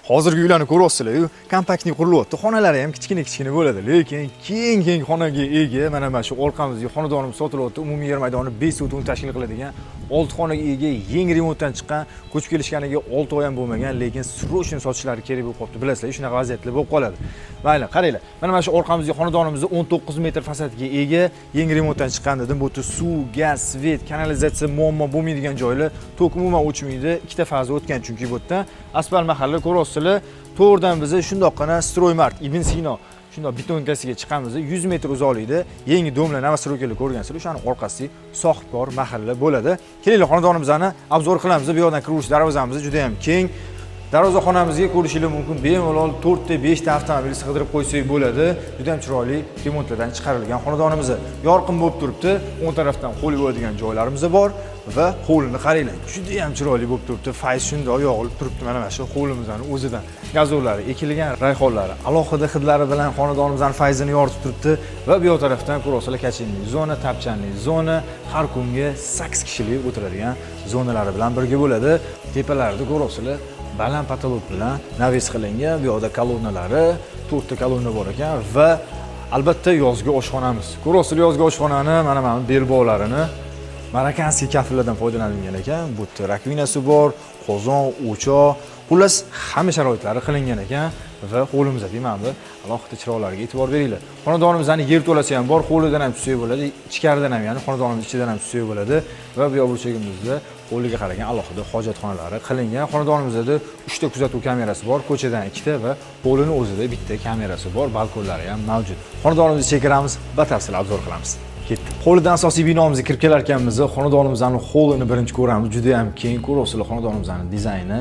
Hozirgi uylarni ko'ryapsizlar-yu, компактный qurilyapti. Xonalari ham kichkina kichkina bo'ladi, lekin keng keng xonaga ega mana shu orqamizdagi xonadonimiz sotilyapti. Umumiy yer maydoni 5 sotixni tashkil qiladigan 6 xonaga ega, yangi remontdan chiqqan, ko'chib kelishganiga 6 oy ham bo'lmagan, lekin срочно sotishlari kerak bo'lib qolibdi. Bilasizlar, shunaqa vaziyatlar bo'lib qoladi. Mayli, qaranglar. Mana shu orqamizdagi xonadonimiz 19 metr fasadga ega, yangi remontdan chiqqan dedim. Bu yerda suv, gaz, свет, kanalizatsiya muammo bo'lmaydigan joylar, tok umuman o'chmaydi. Ikkita faza o'tgan chunki bu yerda. Asfalt mahalla, ko'ryapsizlar. To'g'ridan biza shundoqqina Stroymart, Ibn Sino shundoq бетонка siga chiqamiz. 100 metr uzoqlikda yangi дом lar, новостройка lar ko'rgansizlar, o'shani orqasidagi sohibkor mahalla bo'ladi. Kelinglar, xonadonimizni обзор qilamiz. Bu yoqdan kirish darvozamiz juda ham keng. Darvozaxonamizga, ko'rishingiz mumkin, bemalol 4 ta, 5 ta avtomobil sig'dirib qo'ysak bo'ladi. Juda ham chiroyli remontlardan chiqarilgan xonadonimiz. Yorqin bo'lib turibdi. O'ng tarafdan qo'l yuvadigan joylarimiz bor va hovlini qaranglar, juda ham chiroyli bo'lib turibdi. Fayz shundoq yog'ilib turibdi mana shu hovlimizni o'zidan. Gazonlari ekilgan, rayhonlari alohida hidlari bilan xonadonimizni fayzini yoritib turibdi va bu yoq tarafdan ko'ryapsizlar, качельный zona, tapchanli zona, har kungi 8 kishilik o'tiradigan zonalari bilan birga bo'ladi. Tepalarida ko'ryapsizlar, baland потолок bilan навес qilingan. Bu yoqda kolonnalari, to'rtta kolonna bor ekan va albatta yozgi oshxonamiz. Ko'ryapsizlar yozgi oshxonani, mana belbog'larini марокканский kafellardan foydalanilgan ekan. Bu yerda раковина si bor, qozon, o'choq, xullas, hamma sharoitlari qilingan ekan va hovlimizda mana bu alohida chiroqlarga e'tibor beringlar. Xonadonimizni yerto'lasi ham bor, hovlidan ham tushsak bo'ladi, ichkaridan ham, ya'ni xonadonimiz ichidan ham tushsak bo'ladi va bu yoq burchagimizda hovliga qaragan alohida hojatxonalari qilingan. Xonadonimizda 3 ta kuzatuv kamerasi bor, ko'chadan ikkita va hovlini o'zida bitta kamerasi bor, balkonlari ham mavjud. Xonadonimizni ichiga kiramiz, batafsil обзор qilamiz. Ketdik. Hovlidan asosiy binomizga kirib kelar ekanmiz, xonadonimizni hovlini birinchi ko'ramiz. Juda ham keng, ko'ryapsizlar, xonadonimizni dizayni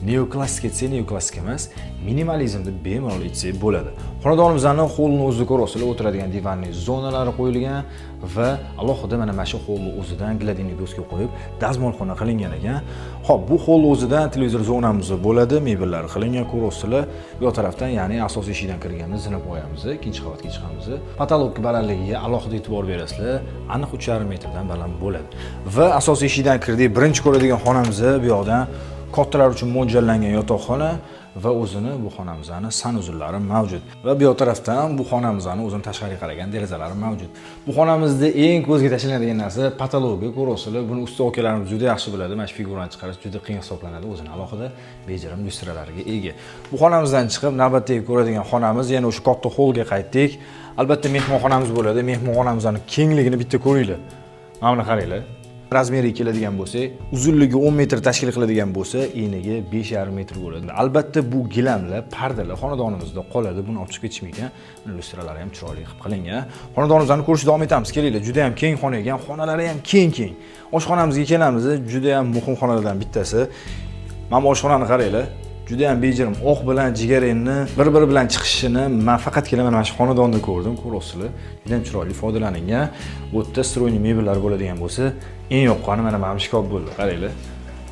neoklassik desak, neoklassik emas, minimalizm deb bemalol aytsak bo'ladi. Xonadonimizni hovlini o'zida ko'ryapsizlar, o'tiradigan диванный zonalari qo'yilgan va alohida mana shu hovlini o'zidan гладильный доска qo'yib, dazmolxona qilingan ekan. Xo'p, bu hovlini o'zidan televizor zonamiz bo'ladi, mebellari qilingan, ko'ryapsizlar. Bu yoq tarafdan, ya'ni asosiy eshikdan kirganda zinapoyamiz, ikkinchi qavatga chiqamiz. Потолок balandligiga alohida e'tibor berasizlar, aniq 3,5 metrdan baland bo'ladi. Va asosiy eshikdan kirdik, birinchi ko'radigan xonamiz bu yoqdan kattalar uchun mo'ljallangan yotoqxona va o'zini bu xonamizni санузел lari mavjud. Va bu yoq tarafdan bu xonamizni o'zini tashqariga qaragan derazalari mavjud. Bu xonamizda eng ko'zga tashlanadigan narsa потолок i, ko'ryapsizlar. Buni usta akalarimiz juda yaxshi biladi. Mana shu figurani chiqarish juda qiyin hisoblanadi. O'zini alohida bejirim lyustralariga ega. Bu xonamizdan chiqib navbatdagi ko'radigan xonamiz yana o'sha katta holga qaytdik. Albatta mehmonxonamiz bo'ladi. Mehmonxonamizni kengligini bitta ko'ringlar. Mana buni qaranglar. Размер iga keladigan bo'lsak, uzunligi 10 metr tashkil qiladigan bo'lsa, eniga 5,5 metr bo'ladi. Albatta bu gilamlar, pardalar xonadonimizda qoladi. Buni olib chiqib ketishmaydi. Lyustralari ham chiroyli qilib qilingan. Xonadonimizni ko'rishda davom etamiz. Kelinglar, juda ham keng xona ekan, xonalari ham keng-keng. Oshxonamizga kelamiz, juda ham muhim xonalardan bittasi. Mana bu oshxonani qaranglar. Juda ham bejirim oq bilan jigarrangni bir-biri bilan chiqishini men faqatgina mana shu xonadonda ko'rdim, ko'ryapsizlar. Juda ham chiroyli foydalanilgan. Bu yerda встроенный mebellar bo'ladigan bo'lsa, eng yoqqani mana bu shkaf bo'ldi. Qaranglar.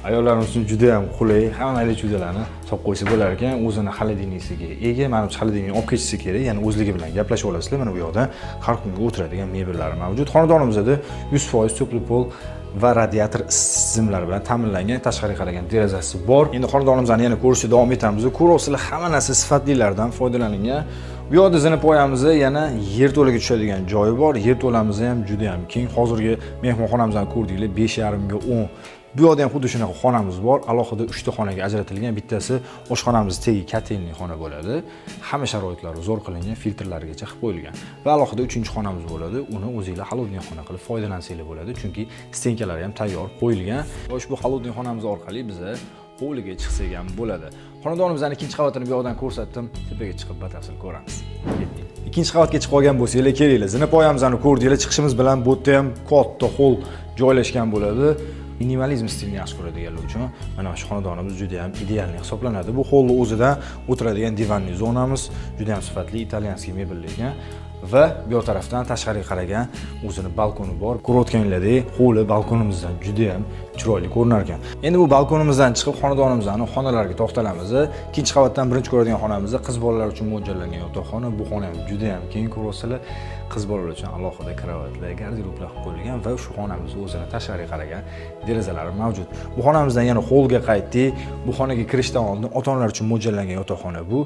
Ayollarimiz uchun juda ham qulay, hamma mayda-chuydalarni solib qo'ysa bo'lar ekan. O'zini холодильник siga ega, manimcha, холодильник olib ketishsa kerak, ya'ni o'zligi bilan gaplashib olasizlar. Mana bu yoqda har kungi o'tiradigan mebellari mavjud. Xonadonimizda 100% теплый пол va radiator tizimlari bilan ta'minlangan, tashqariga qaragan derazasi bor. Endi xonadonimizni yana ko'rishda davom etamiz. Ko'ryapsizlar, hamma narsa sifatlilardan foydalanilgan. Bu yoqda zinapoyamizni yana yerto'laga tushadigan joyi bor. Yerto'lamiz ham juda ham keng. Hozirgi mehmonxonamizni ko'rdinglar, 5,5 ga 10. Bu yoqda ham xuddi shunaqa xonamiz bor. Alohida 3 ta xonaga ajratilgan. Bittasi oshxonamiz tegi котельный xona bo'ladi. Hamma sharoitlari zo'r qilingan, filtrlarigacha qilib qo'yilgan. Va alohida uchinchi xonamiz bo'ladi. Uni o'zinglar холодный xona qilib foydalansanglar bo'ladi, chunki стенка lari ham tayyor qo'yilgan. Va ushbu холодный xonamiz orqali biza hovliga chiqsak ham bo'ladi. Xonadonimizning ikkinchi qavatini bu yoqdan ko'rsatdim. Tepaga chiqib batafsil ko'ramiz. Ketdik. Ikkinchi qavatga chiqib olgan bo'lsanglar, kelinglar. Zinapoyamizni ko'rdinglar, chiqishimiz bilan bu yerda ham katta hol joylashgan bo'ladi. Minimalizm stilini yaxshi ko'radiganlar uchun mana shu xonadonimiz juda ham идеальный hisoblanadi. Bu holni o'zida o'tiradigan диванный zonamiz juda ham sifatli итальянский mebelli ekan. Va bu yoq tarafdan tashqariga qaragan o'zini balkoni bor. Ko'rayotganinglardek, hovli balkonimizdan juda ham chiroyli ko'rinar ekan. Endi bu balkonimizdan chiqib xonadonimizni xonalariga to'xtalamiz. Ikkinchi qavatdan birinchi ko'radigan xonamiz qiz bolalar uchun mo'ljallangan yotoqxona. Bu xona ham juda ham keng, ko'ryapsizlar. Qiz bolalar uchun alohida kravatlar, garderoblar qilib qo'yilgan va shu xonamiz o'zini tashqariga qaragan derazalari mavjud. Bu xonamizdan yana holga qaytdik. Bu xonaga kirishdan oldin ota-onalar uchun mo'ljallangan yotoqxona bu.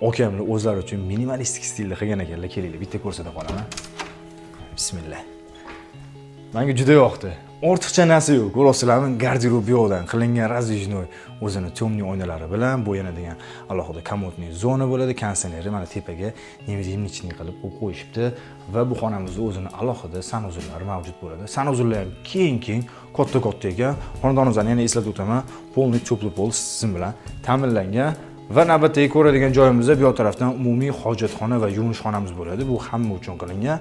Okamlar o'zlari uchun minimalistik stilda qilgan ekanlar. Kelinglar, bitta ko'rsata qolaman. Bismillah. Menga juda yoqdi. Ortiqcha narsa yo'q. Ko'ryapsizlarmi? Garderob bu yoqdan qilingan, раздвижной, o'zini темный oynalari bilan. Bu yana degan alohida комодный zona bo'ladi. Konditsioneri mana tepaga невидимый qilib qo'yib qo'yishibdi va bu xonamizda o'zini alohida санузел lari mavjud bo'ladi. Санузел lar ham keng-keng, katta-katta ekan. Xonadonimizni yana eslatib o'taman, полный теплый пол tizim bilan ta'minlangan. Va navbatdagi ko'radigan joyimizda bu yoq tarafdan umumiy hojatxona va yuvinish xonamiz bo'ladi. Bu hamma uchun qilingan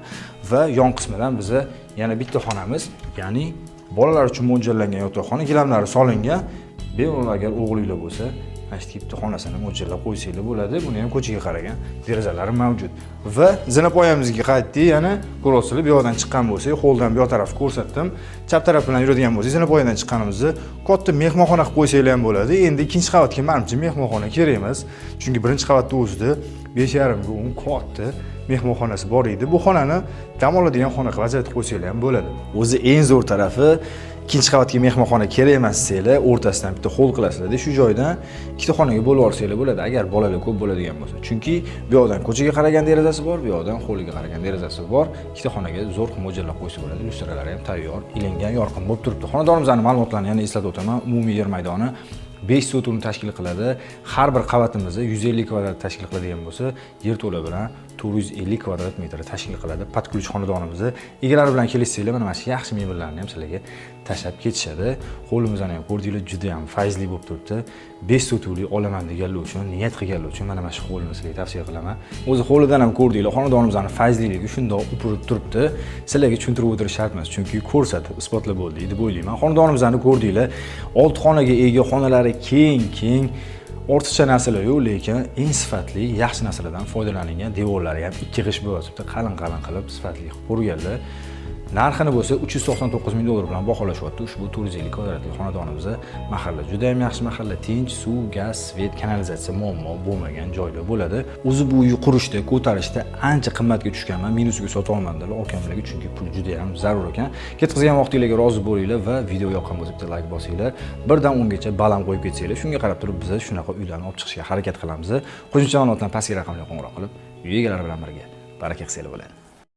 va yon qismidan biza yana bitta xonamiz, ya'ni bolalar uchun mo'ljallangan yotoqxona, gilamlari solingan. Bemalol agar o'g'linglar bo'lsa, mana shu tipda xonasini mo'ljallab qo'ysanglar bo'ladi. Buni ham ko'chaga qaragan derazalari mavjud. Va zinapoyamizga qaytdik. Yana ko'ryapsizlar, bu yoqdan chiqqan bo'lsak, holdan bu yoq tarafni ko'rsatdim. Chap taraf bilan yuradigan bo'lsak, zinapoyadan chiqqanimizda katta mehmonxona qilib qo'ysanglar ham bo'ladi. Endi ikkinchi qavatga manimcha mehmonxona kerak emas. Chunki birinchi qavatda o'zida 5,5 ga 10 katta mehmonxonasi bor edi. Bu xonani dam oladigan xona qilib ajratib qo'ysanglar ham bo'ladi. O'zi eng zo'r tarafi, ikkinchi qavatga mehmonxona kerak emas desanglar, o'rtasidan bitta hol qilasizlarda, shu joydan ikkita xonaga bo'lib olsanglar bo'ladi, agar bolalar ko'p bo'ladigan bo'lsa. Chunki bu yoqdan ko'chaga qaragan derazasi bor, bu yoqdan hovliga qaragan derazasi bor. Ikkita xonaga zo'r qilib mo'ljallab qo'ysa bo'ladi. Lyustralari ham tayyor, ilingan, yorqin bo'lib turibdi. Xonadonimizni ma'lumotlarini yana eslatib o'taman. Umumiy yer maydoni 5 sotixni tashkil qiladi. Har bir qavatimizni 150 kvadrat tashkil qiladigan bo'lsa, yerto'la bilan 450 kvadrat metr tashkil qiladi. Под ключ xonadonimizni egalari bilan kelishsanglar, mana shu yaxshi mebellarni ham sizlarga tashlab ketishadi. Hovlimizni ham ko'rdinglar, juda ham fayzli bo'lib turibdi. 5 sotixli olaman deganlar uchun, niyat qilganlar uchun mana shu hovlini sizlarga tavsiya qilaman. O'zi hovlidan ham ko'rdinglar, xonadonimizni fayzliligi shundoq upurib turibdi. Sizlarga tushuntirib o'tirish shart emas, chunki ko'rsatib, isbotlab bo'ldik deb o'ylayman. Xonadonimizni ko'rdinglar, 6 xonaga ega, xonalari keng, keng. Ortiqcha narsalar yo'q, lekin eng sifatli, yaxshi narsalardan foydalanilgan. Devorlari ham ikki g'isht bo'lib, qalin-qalin qilib, sifatli qilib qo'yganlar. Narxini bo'lsa 399 ming dollar bilan baholashyapti ushbu 450 kvadratli xonadonimizni. Mahalla juda ham yaxshi mahalla, tinch, suv, gaz, свет, kanalizatsiya muammo bo'lmagan joylar bo'ladi. O'zi bu uy qurishda, ko'tarishda ancha qimmatga tushganman, minusiga sota olmadilar okamlarga, chunki pul juda ham zarur ekan. Ketkazgan vaqtinglarga rozi bo'linglar va video yoqqan bo'lsa bitta layk bosinglar. Birdan 10 gacha ball ham qo'yib ketsanglar, shunga qarab turib biz shunaqa uylarni olib chiqishga harakat qilamiz. Qo'shimcha ma'lumotdan pastki raqamga qo'ng'iroq qilib, uy egalari bilan birga baraka qilsanglar bo'ladi.